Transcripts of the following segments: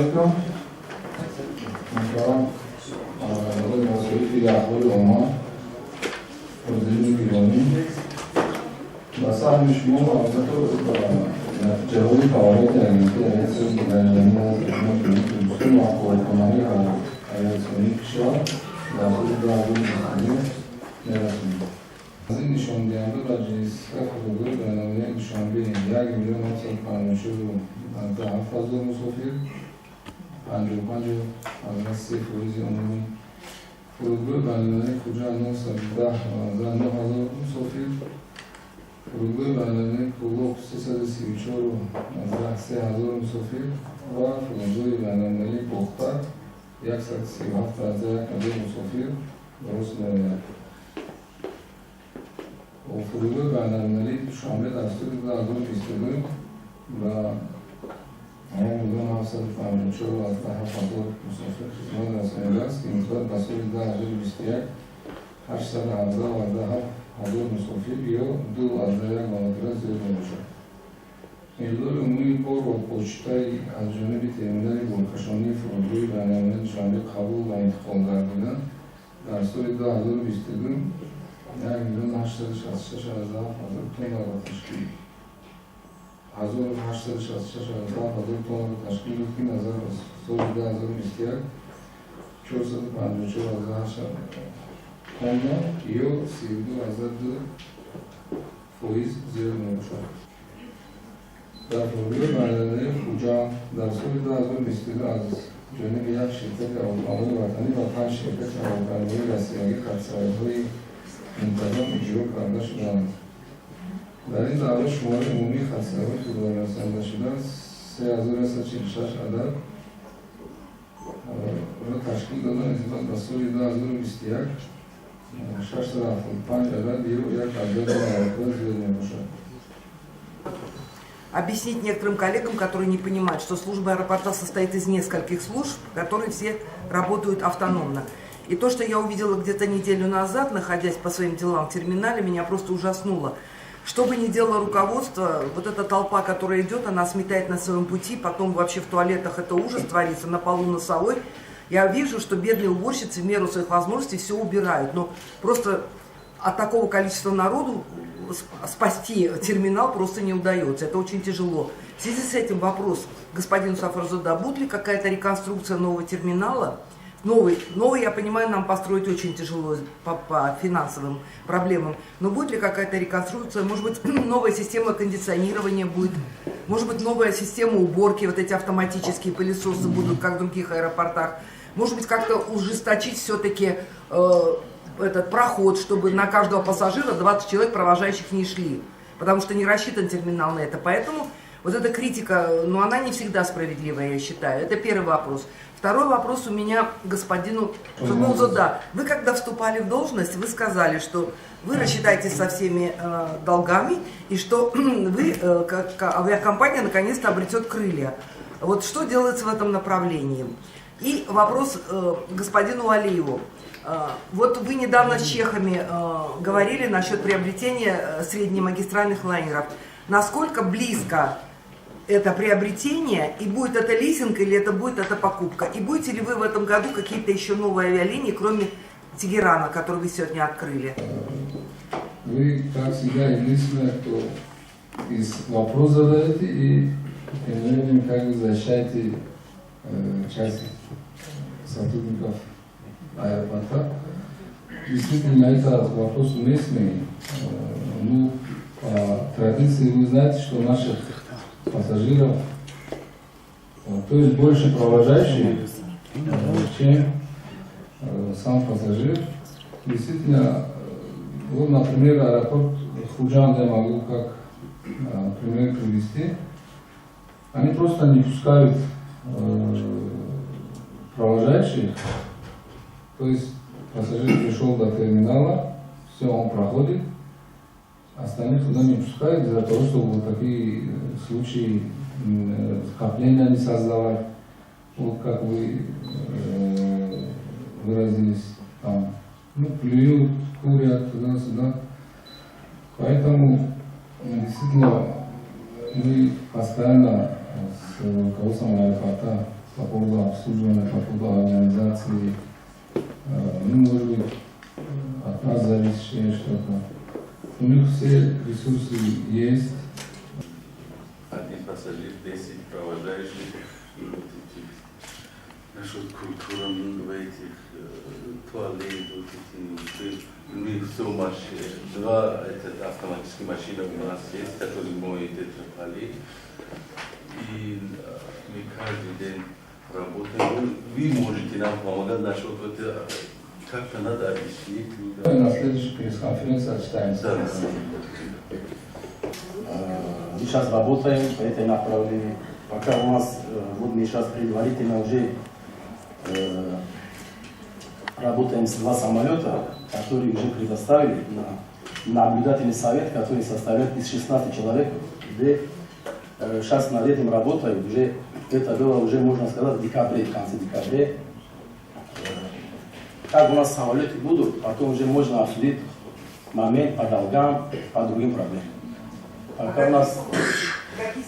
Алайкум. Муҳтарам васоити ахбори омма, ҳозирини гиромӣ, ба саҳми шумо, албатта, натиҷаҳои фаъолияти Агентии авиатсияи байналмилалӣ назди Ҳукумати Ҷумҳурии Тоҷикистон ва корхонаҳои авиатсионии кишвар дар соли 2022 мерасонем. Аз ин нишондиҳанда ба ҷинсҳо фурудгоҳи байналмилалии Душанбе 1 754,7 ҳазор мусофир, 55,3% умумӣ, фурудгоҳи байналмилалии Хуҷанд 910,9 ҳазор мусофир, фурудгоҳи байналмилалии Кӯлоб 334,3 ҳазор мусофир ва фурудгоҳи байналмилалии Бохтар 137,1 ҳазор мусофир дуруст меояд. Фурудгоҳи байналмилалии Душанбе дар соли 2022 ба 1 754,7 ҳазор мусофир хизмат расонидааст, ки нисбат ба соли 2021 817,7 ҳазор мусофир ё 2,1 маротиба зиёд мебошад. Миқдори умумии бор ва почтаи аз ҷониби терминали боркашонии фурудгоҳи байналмилалии Душанбе қабул ва интиқол гардида дар соли 2022 1 866,7 ҳазор тоннаро ташкил 1866,7 ҳазор тоннаро ташкил дод, ки назар ба соли 2021 454,8 тонна ё 32,2% зиёд мебошад. Дар фурудгоҳи байналмилалии Хуҷанд дар соли 2022 аз ҷониби як ширкати ҳавопаймоии ватанӣ ва панҷ ширкати ҳавопаймоии россиягӣ хатсайрҳои мунтазам иҷро карда шуданд. Дар ин давра шумораи умумии хатсайрҳои хизматрасондашуда 3146 адад ро ташкил дода, нисбат ба соли 2021 675 адад ё 1,2 маротиба зиёд мебошад. Объяснить некоторым коллегам, которые не понимают, что служба аэропорта состоит из нескольких служб, которые все работают автономно. И то, что я увидела где-то неделю назад, находясь по своим делам в терминале, меня просто ужаснуло. Что бы ни делало руководство, вот эта толпа, которая идет, она сметает на своем пути, потом вообще в туалетах это ужас творится, на полу носовой. Я вижу, что бедные уборщицы в меру своих возможностей все убирают, но просто от такого количества народу спасти терминал просто не удается. Это очень тяжело. В связи с этим вопрос господину Сафарзода: будет ли какая-то реконструкция нового терминала? Новый, новый, я понимаю, нам построить очень тяжело по финансовым проблемам. Но будет ли какая-то реконструкция? Может быть, новая система кондиционирования будет? Может быть, новая система уборки, вот эти автоматические пылесосы будут, как в других аэропортах? Может быть, как-то ужесточить все-таки этот проход, чтобы на каждого пассажира 20 человек провожающих не шли? Потому что не рассчитан терминал на это. Поэтому вот эта критика, ну, она не всегда справедливая, я считаю. Это первый вопрос. Второй вопрос у меня господину да. Вы когда вступали в должность, вы сказали, что вы рассчитаетесь со всеми долгами и что вы, как авиакомпания, наконец-то обретет крылья. Вот что делается в этом направлении? И вопрос господину Алиеву. Вот вы недавно с чехами говорили насчет приобретения среднемагистральных лайнеров. Насколько близко это приобретение, и будет это лизинг или это будет это покупка? И будете ли вы в этом году какие-то еще новые авиалинии, кроме Тегерана, который вы сегодня открыли? Вы, как всегда, единственная, кто из вопрос задаете и тем временем как бы защищаете часть сотрудников аэропорта. Действительно, это вопрос уместный. Ну, по традиции вы знаете, что наших пассажиров, то есть больше провожающих, чем сам пассажир. Действительно, вот, например, аэропорт Худжанд я могу как пример привести. Они просто не пускают провожающих. То есть пассажир пришел до терминала, все, он проходит, остальных туда не пускают из-за того, чтобы вот такие случаи скопления не создавать. Вот как вы выразились, там, ну, плюют, курят туда-сюда. Поэтому действительно мы постоянно с руководством аэропорта По поводу обслуживания, по поводу организации, ну, может быть, от нас зависящее что-то. У них все ресурсы есть. Один пассажир, 10 провожающих, и вот эти насчет культуры, этих туалет, вот эти, мы все машины, два этот, автоматические машины у нас есть, которые моют это полы. И мы каждый день работаем. Вы можете нам помогать насчет вот это, как-то надо объяснить. На следующей пресс-конференции отчитаемся. Да. Мы сейчас работаем по этой направлении. Пока у нас, вот мы сейчас предварительно уже работаем с два самолета, которые уже предоставили на наблюдательный совет, который составляет из 16 человек, где сейчас над этим работают. Уже это было уже, можно сказать, в декабре, в конце декабря. Как у нас самолеты будут, потом уже можно обсудить момент по долгам, по другим проблемам. Пока у нас,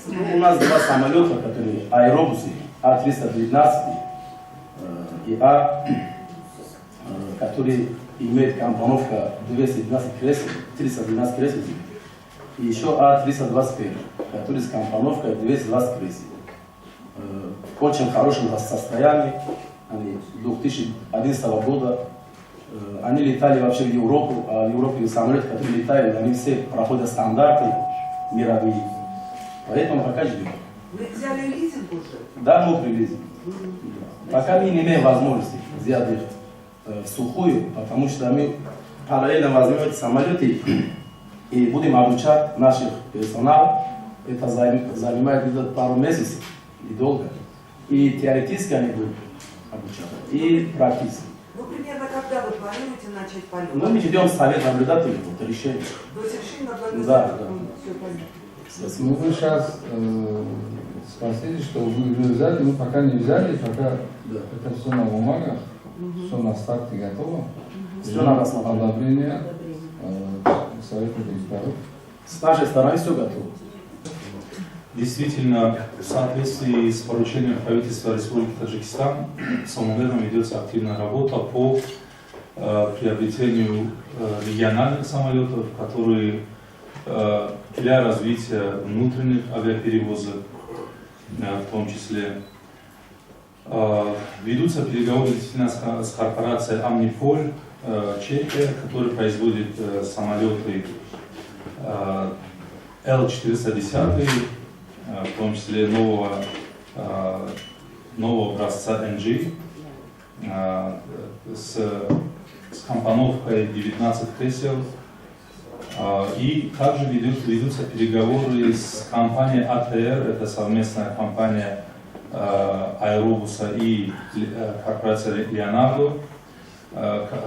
ну, у нас два самолета, которые аэробусы, А319 и А, которые имеют компоновка 212 кресел, 312 кресел, и еще А321, который с компоновкой 220 кресел. В очень хорошем состоянии, они 2011 года. Они летали вообще в Европу, а в Европе самолеты, которые летают, они все проходят стандарты мировые. Поэтому пока ждем. Вы взяли лизинг уже? Да, мы привезли. Да. Пока мы не имеем возможности взять их в сухую, потому что мы параллельно возьмем эти самолеты и будем обучать наших персонал. Это занимает где-то пару месяцев, недолго. И теоретически они будут обучать, и практически. Ну, примерно когда вы планируете начать полет? Ну, мы ждем совет наблюдателей, вот решение. То есть решение на Да. Все понятно. Спасибо. Ну, вы сейчас спросили, что вы уже взяли, мы пока не взяли, пока это все на бумагах, все на старте готово. Все на рассмотрение. Одобрение совета директоров. С нашей стороны все готово. Действительно, в соответствии с поручением правительства Республики Таджикистан, Сомон Эйром ведется активная работа по приобретению региональных самолетов, которые для развития внутренних авиаперевозок, в том числе. Ведутся переговоры действительно с корпорацией Omnipol, Чехия, которая производит самолеты L410, в том числе нового образца NG с компоновкой 19 кресел. И также ведутся переговоры с компанией АТР, это совместная компания Аэробуса и корпорация Леонардо,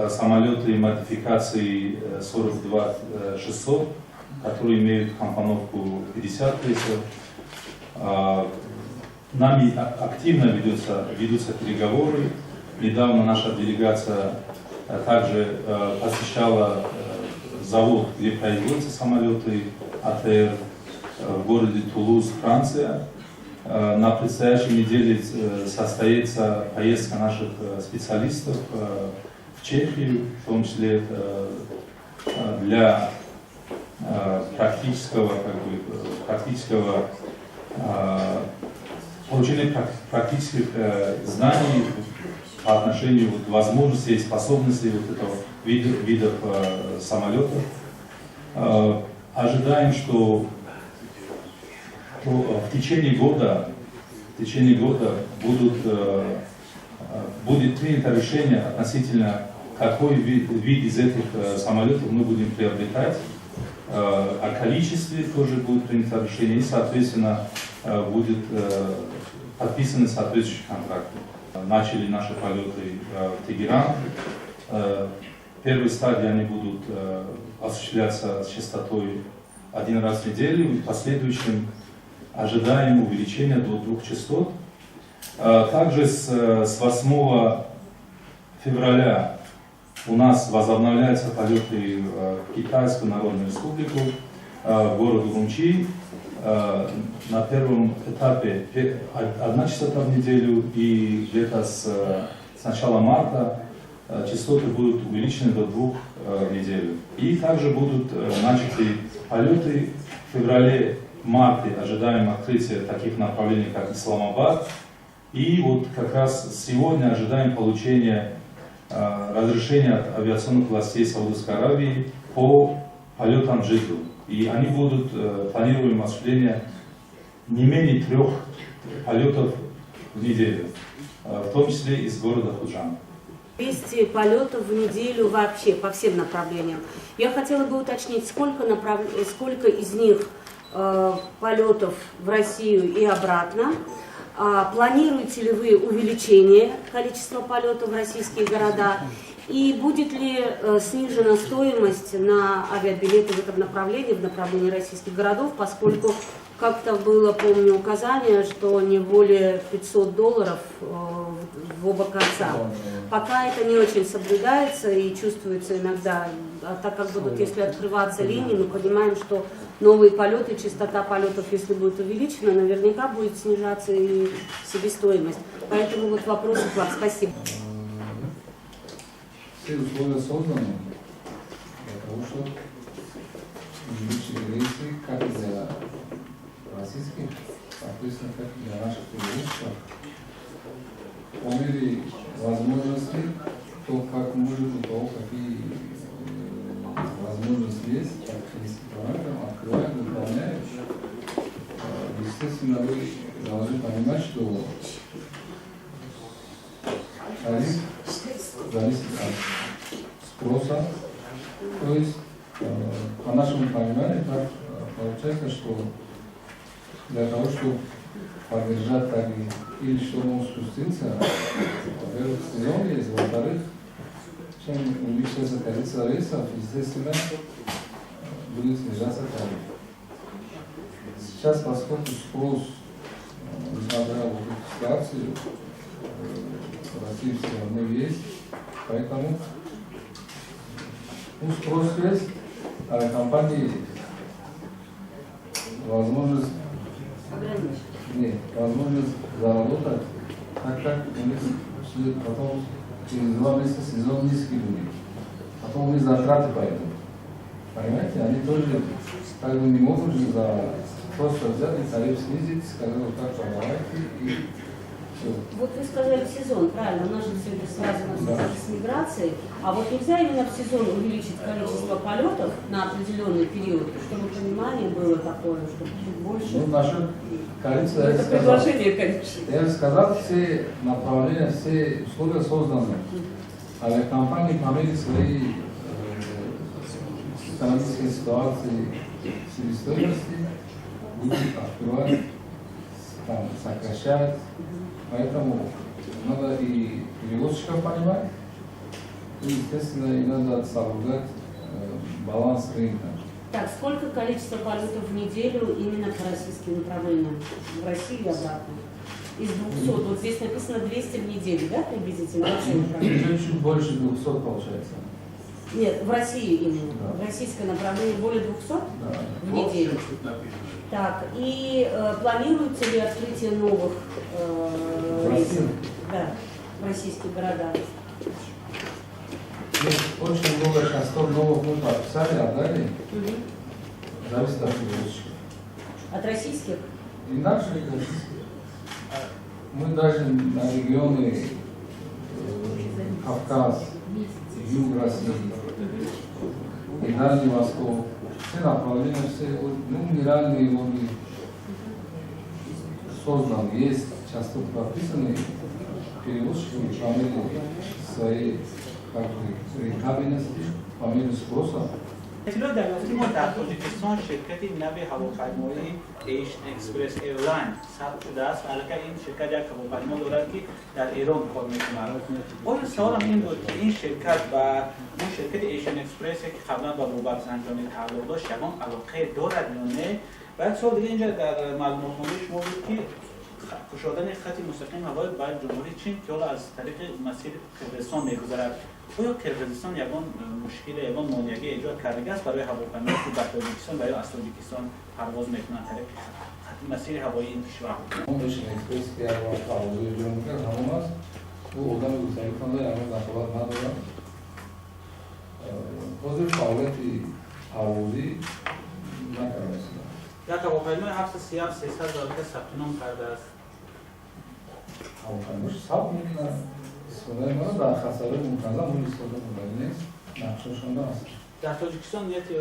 самолеты модификации 42-600, которые имеют компоновку 50 кресел. Нами активно ведутся переговоры. Недавно наша делегация также посещала завод, где производятся самолеты АТР в городе Тулуз, Франция. На предстоящей неделе состоится поездка наших специалистов в Чехию, в том числе для практического, как бы, практического получения практических знаний по отношению вот, возможностей и способностей вот этого видов самолетов. Ожидаем, что в течение года будет принято решение относительно, какой вид из этих самолетов мы будем приобретать, о количестве тоже будет принято решение и, соответственно, будет подписаны соответствующие контракты. Начали наши полеты в Тегеран. В первой стадии они будут осуществляться с частотой один раз в неделю, и в последующем ожидаем увеличения до двух частот. Также с 8 февраля у нас возобновляются полеты в Китайскую Народную Республику. в город Урумчи на первом этапе одна частота в неделю, и где-то с начала марта частоты будут увеличены до двух в неделю. И также будут начаты полеты в феврале-марте. Ожидаем открытия таких направлений, как Исламабад. И вот как раз сегодня ожидаем получения разрешения от авиационных властей Саудовской Аравии по полетам в Джидду. И они будут, планируем осуществление не менее трех полетов в неделю, в том числе из города Худжанд. 200 полетов в неделю вообще по всем направлениям. Я хотела бы уточнить, сколько из них полетов в Россию и обратно. Планируете ли вы увеличение количества полетов в российские города? И будет ли снижена стоимость на авиабилеты в этом направлении, в направлении российских городов, поскольку как-то было, помню, указание, что не более $500 в оба конца. Пока это не очень соблюдается и чувствуется иногда, а так как будут, если открываться линии, мы понимаем, что новые полеты, частота полетов, если будет увеличена, наверняка будет снижаться и себестоимость. Поэтому вот вопросы к вам. Спасибо. Все условия созданы для того, чтобы увеличить рейсы как для российских, соответственно, как и для наших перевозчиков. По мере возможности, кто как может, у того какие возможности есть, так техническим параметрам, открываем, выполняем. Естественно, вы должны понимать, что тариф зависит от спроса. То есть, по нашему пониманию, так получается, что для того, чтобы поддержать тариф или чтобы он спустился, во-первых, сезон есть, во-вторых, чем увеличивается количество рейсов, естественно, будет снижаться тариф. Сейчас, поскольку спрос, несмотря на эту ситуацию, в России все равно есть, поэтому, ну, спрос есть, а компании возможность, нет, возможность заработать, так как у них потом через 2 месяца сезон низкий будет. Потом у них затраты пойдут. Понимаете, они тоже как бы не могут же за просто взять и тариф снизить, сказать, вот так продавайте и все. Вот вы сказали сезон, правильно, у нас же все это связано, да, с миграцией. А вот нельзя именно в сезон увеличить количество полетов на определенный период, чтобы понимание было такое, чтобы чуть больше? Ну, насчет количества, я Это сказал, предложение, конечно. Я же сказал, все направления, все условия созданы. Авиакомпании по мере своей экономической ситуации, себестоимости будут открывать, там, сокращать. Поэтому надо и перевозчиков понимать, и, естественно, и надо соблюдать баланс рынка. Так, сколько количество полетов в неделю именно по российским направлениям? В Россию и обратно? Из 200, вот здесь написано 200 в неделю, да, приблизительно? Чуть больше 200 получается. Нет, в Россию именно. Да. В российское направление более 200, да, в неделю. Так, и планируется ли открытие новых рейсов? Да, в российские города. Есть очень много частот новых мы подписали, отдали. Угу. Зависит от перевозчиков. От российских? И наших, и российских. Мы даже на регионы Кавказ, юг России, и Дальний Восток, все направления, все, ну, минеральные воды созданы, есть частоты подписаны, перевозчики по мере своей, как бы, рентабельности, по мере спроса. اطلاع دریافتی ما در تاجیکستان شرکت نو هواپیمایی Asian Express Airline ثبت شده است و البته این شرکت یک هواپیما دارد که در ایران کار میکند. آیا سوالم این بود که این شرکت و اون شرکت Asian Express که قبلا با بابک زنجانی تعلق داشت یگان علاقه دارد یا نه؟ و یک سوال دیگه اینجا در معلوماتنامه شما بود که Кушодани хати мустақими ҳавоӣ ба Ҷумҳурии Чин, ки ҳоло аз тариқи масири Қирғизистон мегузарад. Оё Қирғизистон ягон мушкиле, ягон монеагӣ эҷод кардагиаст барои ҳавопаймое, ки ба Тоҷикистон ва ё аз Тоҷикистон парвоз мекунанд тариқи масири ҳавоии ин кишвар? Asian Express, ки як вақт парвозҳо иҷро мекард, ҳамон аст. Ӯ одами гуфтагитонда ягон дахолат надорад. Ҳозир фаъолияти парвозӣ накарда. Як ҳавопаймои 737-300 аллакай сабтином кардааст. Ҳавопаймош сабт мекунад, истифода мебарад, дар хатсайрҳои мунтазам ӯ истифода бурдагӣ нест, нақшашонда аст. Дар Тоҷикистон нияти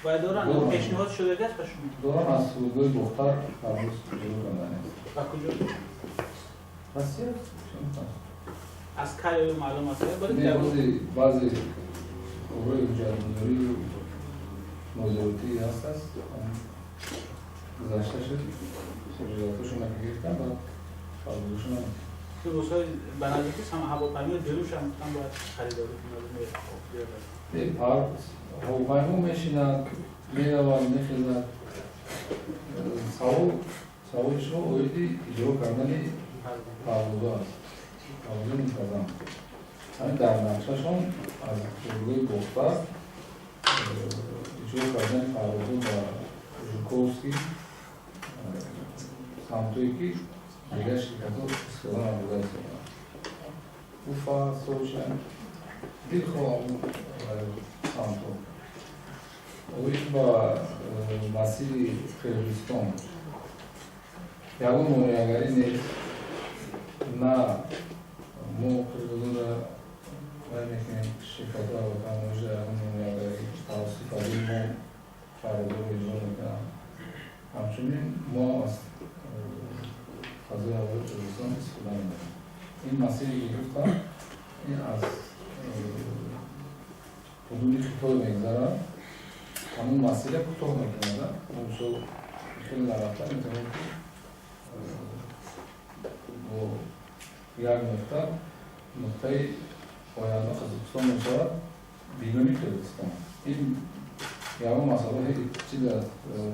вай доранд? Пешниҳод шудагиаст ба шумо? Дорам, аз фурудгоҳи Бохтар парвоз иҷро карданест. Ба куҷо? Россия. Аз кай маълум аст? Баъзе корҳои ҳуҷҷатгузорию нозиротӣ ҳаст аст, гузашта шуд, ҳуҷҷатҳошона гирифтам, баъд парвозошона. Рӯзҳои ба наздикӣ ҳавопаймои дуюмшам гуфтан бояд харидорӣ кунад. Ҳавопаймо мешинад, меравад, мехезад. Саволи шумо оиди иҷро кардани парвозҳо аст, парвозҳои мунтазам. Ҳамин дар нақшашон аз фурудгоҳи Бохтар иҷро кардани парвозҳо ба Жуковский, самтое ки дигар ширкатҳо истифода набурда истодаанд, Уфа, Сочи, дилхоҳ самтҳо. Оид ба масири Қирғизистон ягон монеагарӣ нест. На мо қирғизода вай мекунем, ширкатҳои ҳавопаймоиша ягон монеагарӣ тавассути фазои мо парвозҳоро иҷро мекунанд. Ҳамчунин мо аз фазои ҳавои Қирғизистон истифода мебарем. Ин масире ки гуфтам, ин аз ҳудуди Хитой мегзарад, ҳамун масира кӯтоҳ мекунад. Мисол, хеле нарафта метавонем, ки бо як нуқта, нуқтаи оянда Қазоқистон мешавад, бидуни Қирғизистон. Ин ягон масъалаи чиз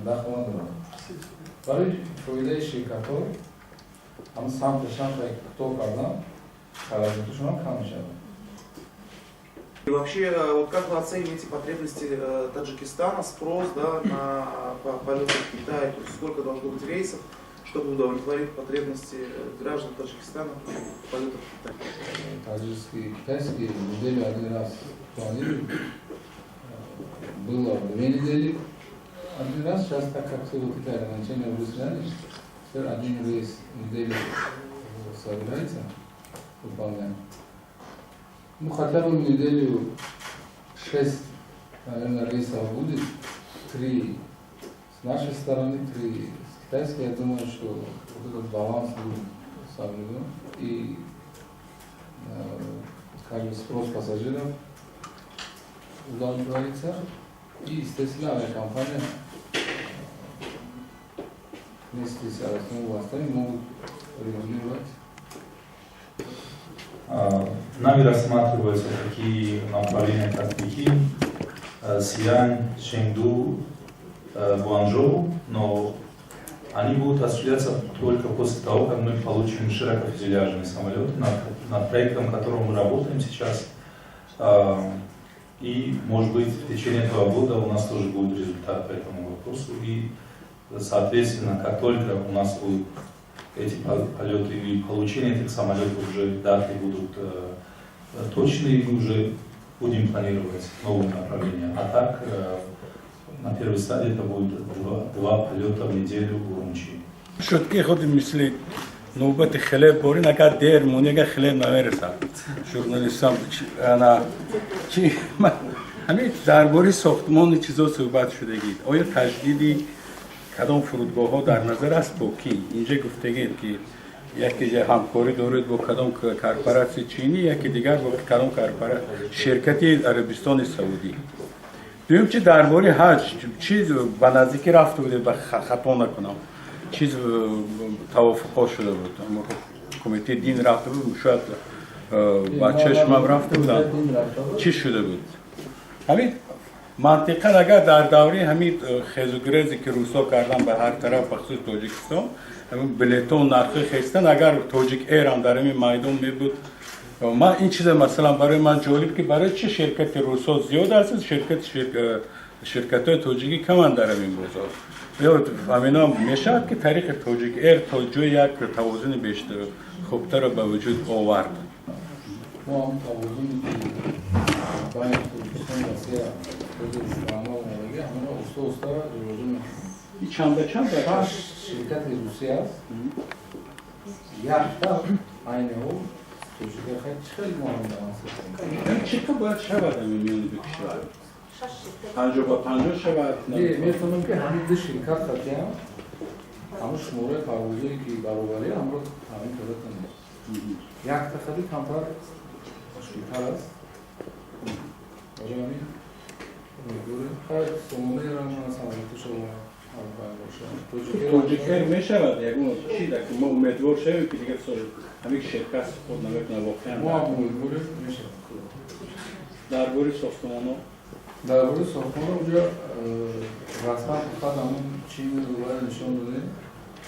дахл надорад. Барои фоидаи ширкатҳо ҳамн самти шамта кӯтоҳ кардан, хароҷоташонам кам мешавад. И вообще, вот как вы оцениваете потребности Таджикистана, спрос, да, на полеты в Китай, то есть сколько должно быть рейсов, чтобы удовлетворить потребности граждан Таджикистана в полетах в Китай? Таджикский, китайский неделю один раз планируют. Было 2 недели один раз, сейчас, так как все в Китае ограничения уже сняли, теперь один рейс в неделю собирается выполнять. Ну, хотя бы в неделю шесть, наверное, рейсов будет. Три с нашей стороны, три с китайской. Я думаю, что вот этот баланс будет соблюден. И, скажем, спрос пассажиров удовлетворится. И, естественно, авиакомпания вместе с авиационными властями могут регулировать. Нами рассматриваются такие направления, как Пекин, Сиань, Чэнду, Гуанчжоу, но они будут осуществляться только после того, как мы получим широкофюзеляжные самолеты, над проектом которого мы работаем сейчас. И, может быть, в течение этого года у нас тоже будет результат по этому вопросу. И, соответственно, как только у нас будут эти полеты и получение этих самолетов, уже даты будут точные, мы уже будем планировать новые направления. А так, на первой стадии это будет два полета в неделю в Урумчи. Шуд ки худ мисли навбати хлеб борин, агар дер монӣ, агар хлеб намерасад. Журналистам ана чи ҳамин дар бораи сохтмони чизо суҳбат шудагид. Оё таҷдиди кадом фурудгоҳҳо дар назар аст, бо кӣ? Инҷа гуфтагед, ки яке ҳамкорӣ доред бо кадом корпоратсияи чинӣ, яке дигар бо кадом ширкати Арабистони Саудӣ. Дуюм, чи дар бораи ҳаҷ чи ба наздикӣ рафта будед, ба хато накунам, чиз тавофуқҳо шуда буд, кумитаи дин рафта буд, шояд ба чашмам рафта будам, чӣ шуда буд? Ҳамин Мантиқан агар дар давраи ҳамин хезугрезе ки русо кардан ба ҳар тараф, бахусус Тоҷикистон, ҳамин билетҳо нархи хестан, агар Тоҷик Эйр ҳам дар ҳамин майдон мебуд, ман ин чиза масалан барои ман ҷолиб, ки барои чӣ ширкати русо зиёд аст, ширкатҳои тоҷикӣ каманд дар ҳамин бозор. Ё ҳамино мешавад, ки тариқи Тоҷик Эйр то ҷои як тавозуни бештар хубтарро ба вуҷуд овард. Мо ҳам тавозуне ки байни Тоҷикистон Россия ҳозир ба амал омадагӣ, ҳамонро оста оста ҷобаҷо мекунем. Чанд ба чанд? Шаш ширкати Русия аст, якта айни ҳол тоҷика. Хай, чӣ хеле мо ҳам баланс. Чӣ қадр бояд шавад ҳамин миёни ду кишвар? 50 ба 50 шавад? Метавонам, ки ҳамин ду ширкат хатиам ҳамун шумораи парвозое ки баробарӣ ҳамро таъмин карда тонем. Якта хади камтар мушкилтар аст. Барои ҳамин умедворем. Хай, Сомонаро ман самолёту шава. Тоҷик Эйр мешавад ягон чи ки мо умедвор шавем, ки дигар ҳамин ширкат суқут намекунад воқеан? Мо ҳам умедворем, мешавад. Дар бораи сохтмонҳо? Дар бораи сохтмонҳо уҷа расман фақат ҳамун чини рӯбара нишон додем.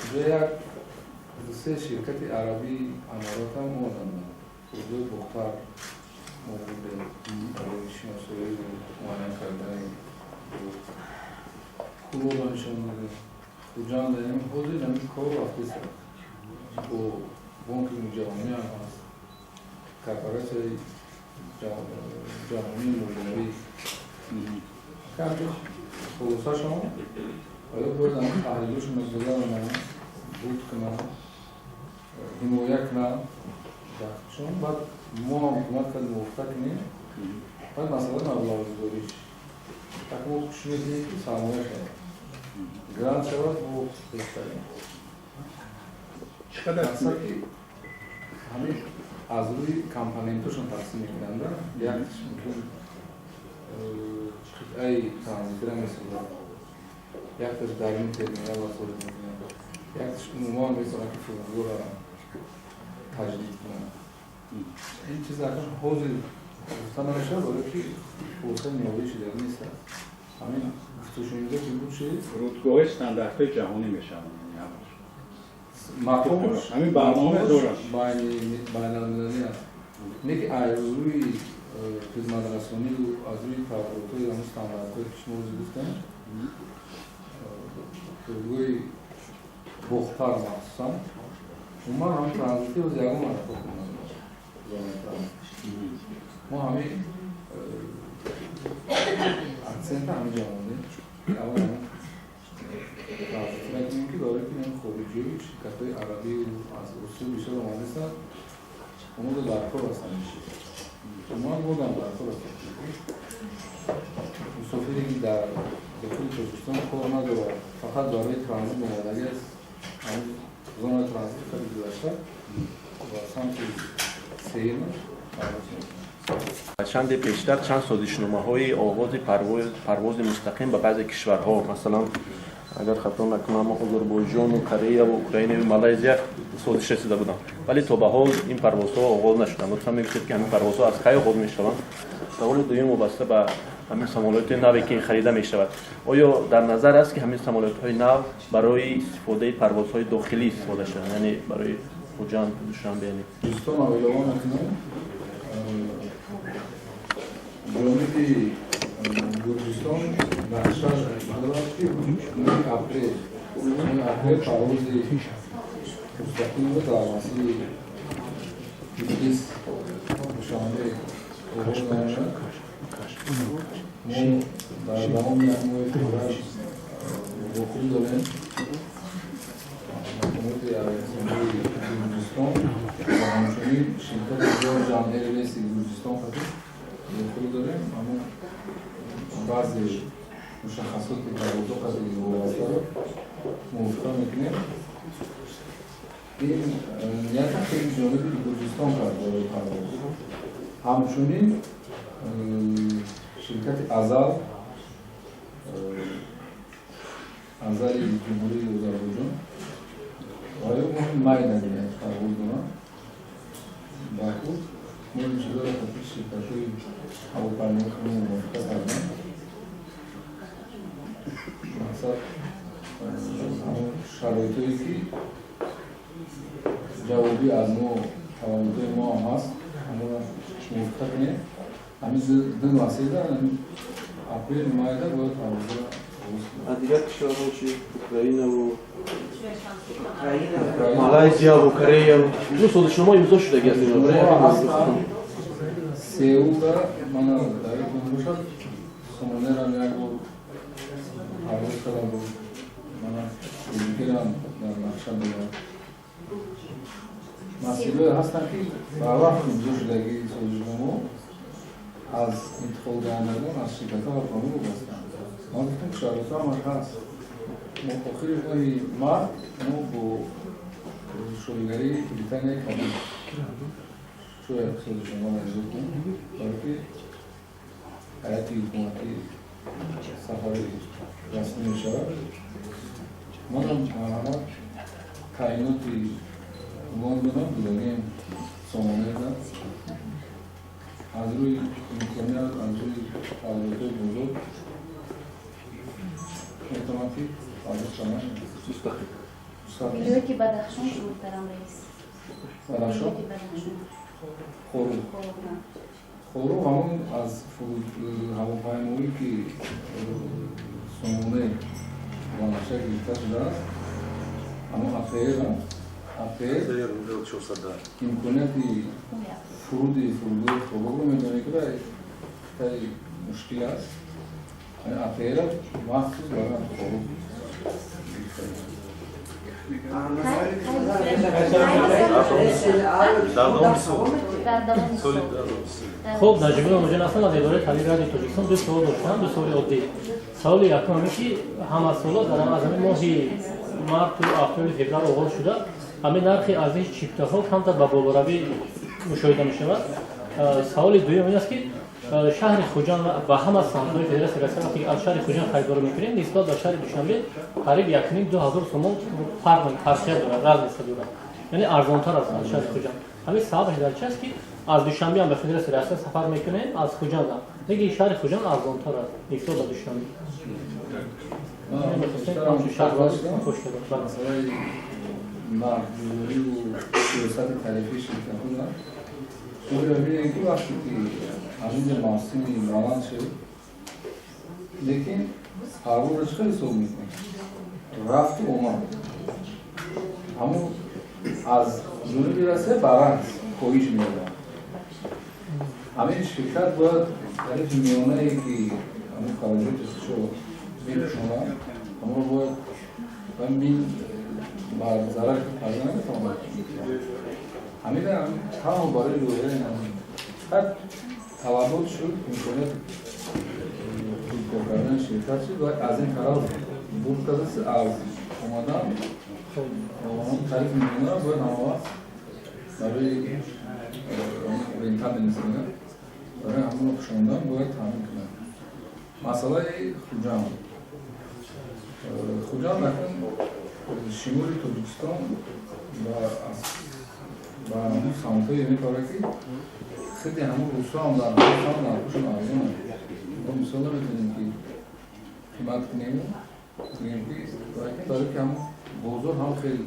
Уҷа як се ширкати арабии Аморот ҳам омаданд. Фурудгоҳи Бохтар мо бурдем барои шиносоию муайян кардани. Кӯлобро нишон додем, Хуҷанд. Ҳозир ҳамин кор рафтест, бо Бонки ҷаҳонӣ ҳам ҳаст, Корпоратсияи ҷаҳонии молиявӣ. Камки хулосашон оё бояд ҳамин таҳлилошон гузаронанд, буд кунанд, ҳимоя кунанд дастшон, баъд мо ҳам ҳукумат кард мувофиқа кунем. Баъд масъалаи маблағгузориш, так мо кӯшиш мекунем, ки сармоя шавад, грант шавад, мо беҳтарин. Чӣ қадар? Мақсад ки ҳамин аз рӯи компонентошон тақсим мекунанда. Якташ мумкин қитъаи транзитира месозад, якташ даруни терминал созӣ мекунад, якташ умуман метавонад, ки фурудгоҳро таҷдид кунад. Ин чиз акн ҳозир гуфта намешавад, барое ки хулосаи ниҳоӣ шуда нест. Ҳамин гуфтушунида ки буд чи. Фурудгоҳи стандартҳои ҷаҳонӣ мешаванд? Мақомаш ҳамин барнома дорад. Байналмилалӣ аст, не ки аз рӯи хизматрасонию аз рӯи талаботҳои ҳамун стандартҳое ки шумо ҳозир гуфтем. Фурудгоҳи Бохтар махсусан, умуман ҳамин транзити ҳозир ягон аэропорт надорад, зонаи транзит. Мо ҳамин акцента ҳамин ҷо мондем. Аввал ҳамин транзит мекунем, ки барои ки ин хориҷиёи ширкатҳои арабию аз Русия бисёр омадастанд, онҳо дар кор ҳастанд. Ин чиз умуман модам дар кор ҳастанд. Мусофире ки дар дохили Тоҷикистон кор надорад, фақат барои транзит омадагӣ аст, ҳамин зонаи транзити хеле гузашта ва самти сеюм парвоз мекунад. Чанде пештар чанд созишномаҳои оғози парвози мустақим ба баъзе кишварҳо, масалан, агар хато накунам, Озарбойҷону Кореяву Украинаю Малайзия созиш расида буданд, вале то ба ҳол ин парвозҳо оғоз нашуданд. Лутфан мегуфтед, ки ҳамин парвозҳо аз кай оғоз мешаванд? Саволи дуюм вобаста ба ҳамин самолёти наве ки харида мешавад. Оё дар назар аст, ки ҳамин самолётҳои нав барои истифодаи парвозҳои дохилӣ истифода шаванд, яъне барои Хуҷанд, Душанбе, яъне? Дӯстонам, илова мекунам, ҷониби Гурҷистон нақша дорад, ки моҳи апрел парвози мустақимро дар масири Тифлис Душанбе оғоз намояд. Мо дар давоми як моҳи феврал вохӯрӣ дорем мақомоти авиатсионии Гурҷистон ва ҳамчунин ширкати Georgian Airways Гурҷистон қадим вохӯрӣ дорем. Аммо баъзе мушаххасоти парвозҳо қадри вобастаро мувофиқа мекунем. Ин нияти хеле ҷониби Гурҷистон кард барои парвоз. Ҳамчунин ширкати Азал, Азали Ҷумҳурии Озарбойҷон, ва ё моҳи май ният парвоз доранд Баку. Мо ин чизоро хотири ширкатҳои ҳавопаймоӣ мувофиқа кардем. Мақсад шароитое ки ҷавобӣ аз мо талаботҳои мо ҳам ҳаст, ҳамонро мувофиқа кунем. Ҳамин ду масъала апрел майда бояд парвозро. А дигар кишварҳо чи? Украинаву Малайзияву Кореяву ду созишнома имзо шудаги аст. Сеулда мана дар бошад, Сомонерам як бор парвоз карда буд, мана Ӯзбекирам дар нақша дорад. Масъалаҳое ҳастанд, ки барвақт имзо шудаги созишномо аз интиқолдиҳандагон, аз ширкатҳо ва қонун вобастаанд. Мо гуфтем, шароитҳо ҳамаш ҳаст. Мо охири моҳи март мо бо шоҳигарии Британияи Кабир шояд созишномаро имзо кунем, барое ки ҳайати ҳукуматӣ сафари расмӣ мешавад. Манам марҳамат таъиноти Лондонам додагием Сомонеда аз рӯи имконият, аз рӯи талаботҳои бозор метавонад ки парвоз шавад. Вилояти Бадахшон, муҳтарам раис. Бадахшон? Хоруғ. Хоруғ ҳамон аз ҳавопаймоӣ, ки Сомоне ба нақша гирифта шудааст, ҳамон АТР имконияти фуруди фурудгоҳи Хоруғро медонед, ки таи мушкил аст. АТР махсус барои Хоруғ гирифта. Хуб, Наҷмулло Муҷин ҳастам аз идораи таълими радиои Тоҷикистон. Ду савол доштам, ду саволи оддӣ. Саволи якум ҳамин, ки ҳамасола дар аз ҳамин моҳи марту апрели, феврал оғоз шуда, ҳамин нархи арзиши чифтаҳо камтар ба болоравӣ мушоҳида мешавад. Саволи дуюм ин аст, ки шаҳри Хуҷанд ба ҳама самтҳои Федератсияи Россия, вақте аз шаҳри Хуҷанд харидорӣ мекунем, нисбат ба шаҳри Душанбе қариб 1,5-2 ҳазор сомон фарқ, фарқият дорад, разница дорад, яъне арзонтар аст аз шаҳри Хуҷанд. Ҳамин сабабаш дар чи аст, ки аз Душанбе ҳам ба Федератсияи Россия сафар мекунем, аз Хуҷанд ҳам, лекин шаҳри Хуҷанд арзонтар аст нисбат ба Душанбе? Масъалаи нархгузорию сиёсати тарифии ширкатҳо шуморо бинед, ки вақте ки ҳаминҷа мавсими баланд шуд, лекин парвозро чӣ хел ҳисоб мекунем? Рафту омад ҳамун аз ҷониби Россия баръакс коҳиш меёбад. Ҳамин ширкат бояд тарифи миёнае, ки ҳамун хароҷоти худшо мепӯшонад, ҳамонро бояд ба зарар карда наметавонад. Ҳамина танҳо барои лоиҳаи ҳар талабот шуд, имконият кор кардани ширкат шуд ва аз ин тараф бурд кардааст, аз омадан тарифи миёнаро бояд ҳамавақт барои рентабельность мегӯянд, барои ҳамонро пӯшондан бояд таъмин кунад. Масъалаи Хуҷанд. Хуҷанд акнун шимоли Тоҷикистон ба ҳамун самтҳое мепарад, ки худи ҳамун русҳо ҳам дар ҳам нархошон арзонанд. Мо мисол наметавонем, ки қимат кунему бигем, ки барои ки ҳамун бозор ҳам хеле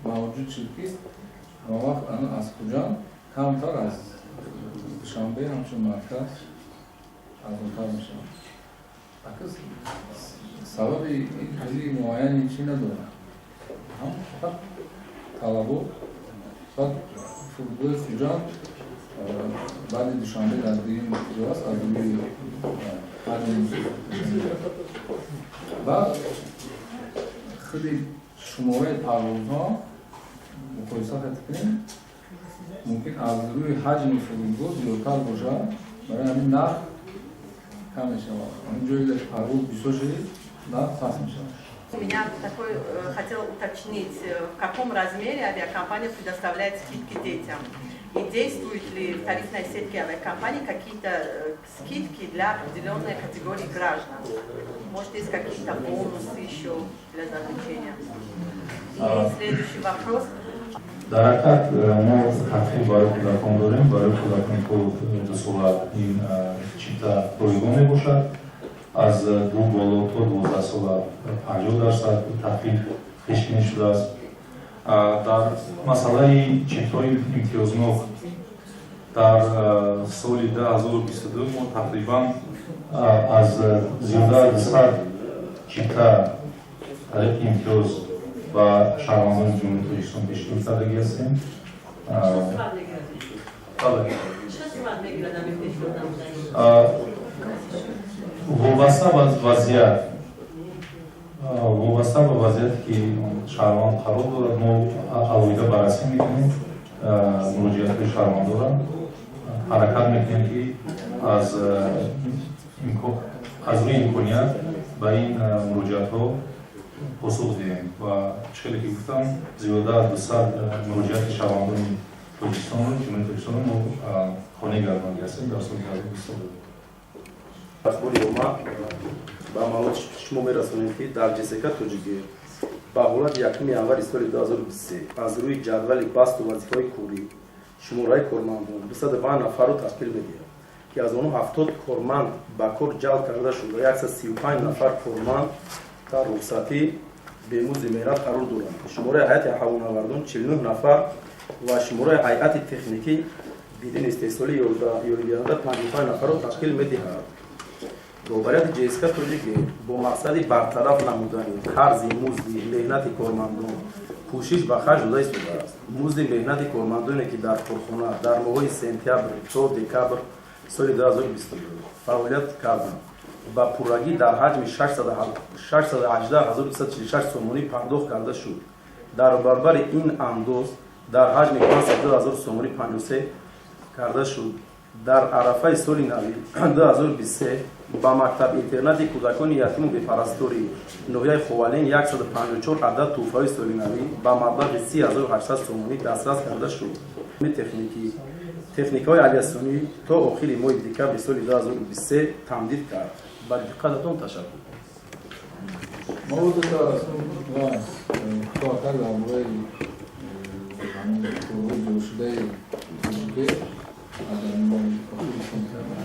мавҷуд шуд, ки ҳамавақт аз Хуҷанд камтар аз Душанбе ҳамчун марказ арзонтар мешавад. Акс сабаби ин чизи муайяни чӣ надорад, ҳам фақат талабот. Фақат фурудгоҳи Хуҷанд баъди Душанбе дар дуюм ҷо аст аз рӯи ҳаҷми ва худи шумораи парвозҳо муқоиса кунем, мумкин аз рӯи ҳаҷми фурудгоҳ зиёдтар бошад, барои ҳамин нарх кам мешавад. Ҳамин ҷое парвоз бисёр шудид, нарх паст мешавад. У меня такой, хотела уточнить, в каком размере авиакомпания предоставляет скидки детям? И действуют ли в тарифной сетке авиакомпании какие-то скидки для определенной категории граждан? Может, есть какие-то бонусы еще для заключения? И следующий вопрос. Дар ҳақиқат мо тахфиф барои кӯдакон дорем. Барои кӯдакони то 2 сола ин чипта ройгон мебошад. Аз 2 боло то 12 сола 50% тахфиф пешбинӣ шудааст. Дар масъалаи чиптҳои имтиёзнок дар соли 2022 мо тақрибан аз зиёда аз 200 чипта тариқи имтиёз ба шаҳрвандони Ҷумҳурии Тоҷикистон пешниҳод кардагӣ ҳастем. Вобаста ба вазъият, вобаста ба вазъияте ки шаҳрванд қарор дорад, мо алоҳида баррасӣ мекунем муроҷиатҳои шаҳрвандонро, ҳаракат мекунем ки аз рӯи имконият ба ин муроҷиатҳо посух диҳем ва чӣ хеле ки гуфтам, зиёда аз 200 муроҷиати шаҳрвандони Тоҷикистонро, Ҷумҳурии Тоҷикистонро мо қонеъ гардондагӣ ҳастем дар соли 2022. Ахбори омма ба маълумоти шумо мерасонем, ки дар ҶСК Тоҷикэйр ба ҳолати 1 январи соли 2023 аз рӯи ҷадвали басту вазифаҳои корӣ шумораи кормандон 205 нафарро ташкил медиҳад, ки аз онҳо 70 корманд ба кор ҷалб карда шуда, 135 нафар корманд дар рухсатӣ бемузди меҳнат қарор доранд. Шумораи ҳайати ҳавонавардон 49 нафар ва шумораи ҳайати техникӣ бидуни истеҳсоли ёридиҳанда 55 нафарро ташкил медиҳад. Роҳбарияти ҶСК Тоҷикэйр бо мақсади бартараф намудани қарзи музди меҳнати кормандон кӯшиш ба харҷ дода истодааст. Музди меҳнати кормандоне, ки дар корхона дар моҳҳои сентябр то декабр соли 2022 фаъолият карданд, ба пуррагӣ дар ҳаҷми 618 246 сомонӣ пардохт карда шуд. Дар баробари ин андоз дар ҳаҷми 502 000 сомонӣ 53 карда шуд. Дар арафаи соли нави 2023 ба мактаб-интернати кӯдакони ятиму бепарастори ноҳияи Ховалинг 154 адад тӯҳфаҳои солинавӣ ба маблағи 30 800 сомонӣ дастрас карда шуд. Техникӣ техникаҳои авиатсионӣ то охири моҳи декабри соли 2023 тамдид кард. Ба диққататон ташаккур. Мо кӯтоҳтар дар бораи ҳамин корҳои ҷоршудаи Тоҷикэйр аз охири сентябр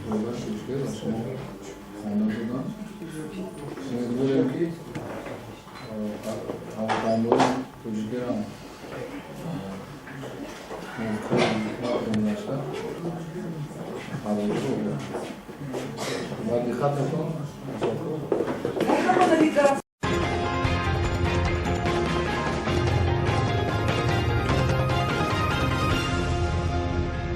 роҳбар Тоҷикэйр ба шумо хонда додам. Умедворем, ки ҳавопаймои Тоҷикэйрам гузашта парвозро ба диққататон.